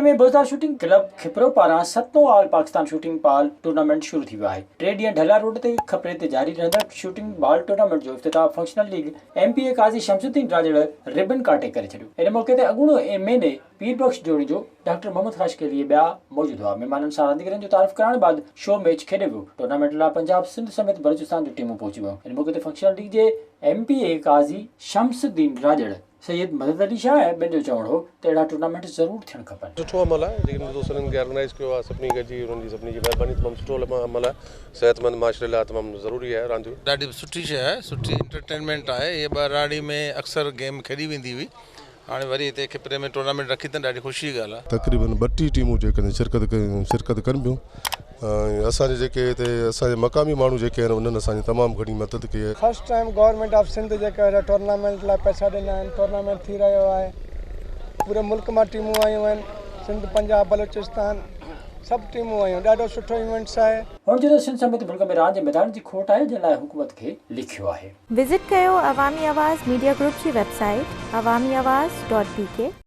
کپري ۾ Bozdar shooting club Khipro پاران ستون آل Pakistan shooting ball tournament شروع ٿي ويو آهي. ٽي ڏينهن ڍلا روڊ تي کپري تي جاري رهندڙ شوٽنگ بال ٽورنامينٽ جو افتتاح functional league M P A Qazi Shams uddin Rajar ribbon ڪاٽي ڪري ڇڏيو. ان موقعي تي اڳوڻو M N A Pir Bakhsh Junejo, doctor Muhammad Khaskheli ۽ ٻيا موجود هئا. مهمانن سان رانديگرن جو تعارف ڪرائڻ بعد شو ميچ کيڏيو ويو. ٽورنامينٽ لاء پنجاب، سنڌ سميت بلوچستان جون ٽيمون پهچي ويون. ان موقعي تي فنڪشنل ليگ جي M P A Qazi Shamsuddin Rajar, Syed Madad Ali Shah ۽ ٻين جو چوڻ هو ته اهڙا ٽورنامينٽ ضرور ٿيڻ کپن. سٺو عمل آهي جيڪي دوستن هن کي آرگنائيز ڪيو آهي سڀني گڏجي انهن جي سڀني جي مهرباني تمام سٺو عمل آهي صحتمند معاشري لاء تمام ضروري آهي رانديون. ڏاڍي سٺي شيء آهي سٺي انٽرٽينمينٽ آهي هيء ٻهراڙي ۾ اڪثر گيم کيڏي ويندي هئي هاڻي وري هتي کپري ۾ ٽورنامينٽ رکي اٿن ڏاڍي خوشي جي ڳالهه آهي. تقريبن 32 ٽيمون جيڪڏهن شرڪت شرڪت ڪن پيون ۽ اسان جي جيڪي هتي اسان جي مقامي ماڻهو جيڪي آهن انهن اسان جي تمام گهڻي مدد ڪئي آهي. First time government of Sindh جيڪو آهي ٽورنامينٽ لاء پئسا ڏنا آهن ٽورنامينٽ ٿي رهيو آهي پوري ملڪ مان ٽيمون آيون آهن سنڌ پنجاب بلوچستان سڀ ٽيمون آيون ڏاڍو سٺو ايونٽس آهي. هن چيو ته سنڌ سميت ملڪ ۾ راند جي ميدانن جي کوٽ آهي جنهن لاء حڪومت کي لکيو آهي. وزٽ ڪيو عوامي آواز ميڊيا گروپ جي website Awami Awaz dot B K.